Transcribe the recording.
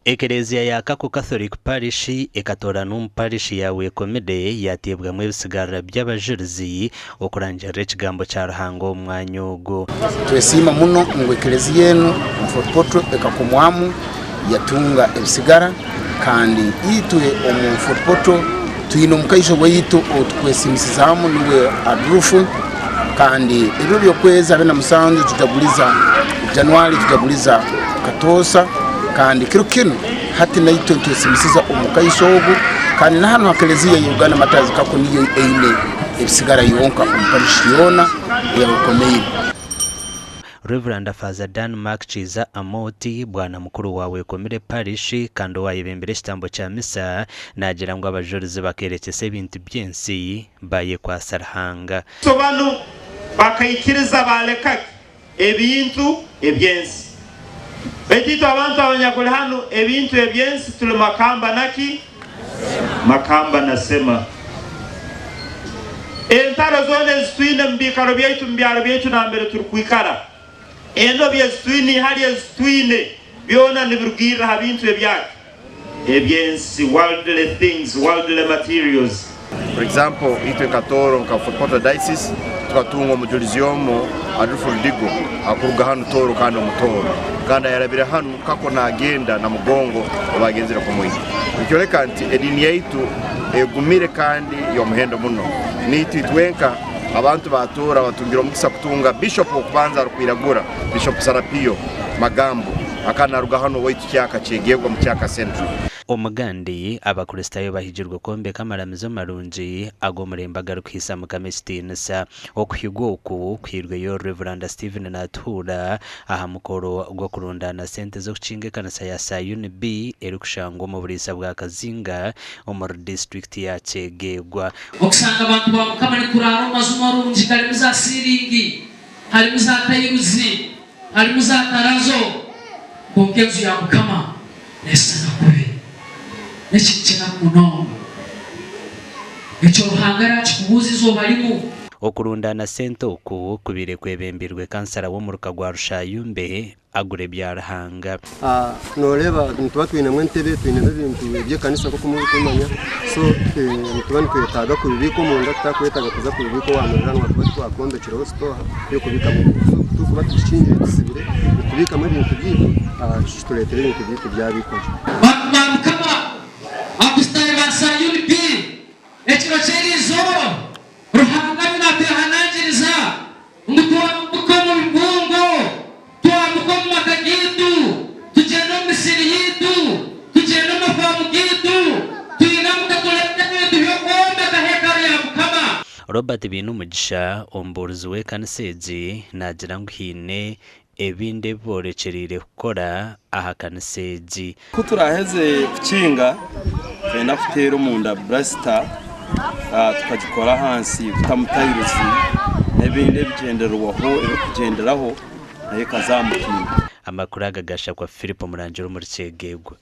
Ekereziya ya Kako Catholic Parish ekatoorana omu parish ya Wekomire yateebwamu ebisigarira by'abajurizi okurangirira ekigambo kya Ruhanga omu mwanya ogu. Twesiima muno ngu ekereziya enu omu Fort Portal ekakomwamu yatunga ebisigara kandi itwe omu Fort Portal twine omukaijo waitu ou tukwesiimisizaamu niwe Adolf kandi ebiro by'okwezi 27 tujaguriza January tujaguriza katoosa kandi kiro kinu hati naitwe nitwesimisiza omukaiso ogu kandi na hanu ha kereziya ya Uganda Martyrs Kako niyo eine ebisigara yonka omu parish yoona eya Bukomeire. Rev. Faaza Dan Mark Kiiza Amooti, Bwana Mukuru wa Wekomire Parish kandi owayebembire ekitambo kya misa, naagira ngu abajurizi bakerekyesa ebintu by'ensi bayekwasa Ruhanga. So banu bakaikiriza baaleka ki? Ebintu eby'ensi. Baitu itwe abantu abanyakuli hanu, ebintu eby'ensi tuli makamba na ki? Makamba na sema. Entaro zoona ezitwine mu biikaro byaitu, mu byaro byaitu nambere turukwikara, enobi ezitwine, ihali ezitwine, byona nibirugirra ha bintu ebyaki? Eby'ensi, worldly things, worldly materials. For example, itwe nka Tooro nka Fort Portal Diocese tukatunga omujurizi omu Adolfo Rudigo akuruga hanu Tooro kandi omutooro kandi ayarabire hanu Kako nagenda na Mugongo obagenzire kumwita. Nikyoleka nti ediini yaitu egumire kandi y'omuhendo muno. Niitwe itwenka abantu ba Tooro abatungire omugisa kutunga Bishop w'okubanza arukwiragura, Bishop Sarapio Magambo akaba naruga hanu owaitu Kyaka Kyegegwa omu Kyaka Central. Omugandi, Abakristaayo bahigirwe kwombeka amaramizo marungi ag'omurembe agarikuhaisa Mukama ekitiinisa. Okuhigwa oku kuhairweyo Rev. Stephen Natuhura aha mukoro gw'okurundaana sente z'okukinga ekanisa ya Sayuni B erikushangwa omu buriisa bwa Kazinga omuri disiturikiti ya Kyegegwa. Okushanga abantu ba Mukama nikuraara omu maju marungi garimu za siiringi, harimu za tayiruzi, Harimu za tarazo, kwonka enju ya Mukama neshushana kubi. N'ekintu ky'enaku munonga. Ekyo Ruhanga arakikubuuza eizooba rimwe. Okurundaana sente oku kubaire kwebembirwe kansara w'omuruka gwa Rushayumbe, Agure Byaruhanga. Nooreeba nituba twinemu entebe, twinemu ebintu eby'ekanisa nk'oku murikumanya so nituba nitwetaaga kubibiika omunda tutakwetaaga kuza kubibiika owa muriranwa kuba twakwombekireho sitooha y'okubiikamu ebintu. So ku turikuba tukikingire tusibire nitubiikamu ebintu byaitu kitureetera ebintu byaitu byabiikwa gye. Bantu ba Mukama, Abakristaayo ba Sayuni B, ekiro ky'eriizooba Ruhanga ariyo natwehanangiriza ngu twambuke omu bibungo, twambuke omu maka gaitu, tugyende omu misiri yaitu, tugyende omu mafaamu gaitu, twinamuke tureete ebintu by'okwombeka hekalu ya Mukama. Robert Bainomugisha, omubuurizi w'ekanisa egi naagira ngu haine ebindi ebi boorekyereire kukora aha kanisa egi. Ku turaaheze kukinga, twenda kuteera omunda burasita tukagikora ahansi kutamu tayiruzi n'ebindi ebigyendererwaho ebirikugyenderaho nayo ekaza aha mutindo. Amakuru aga gashakwa Philip Omurangira omuri Kyegegwa.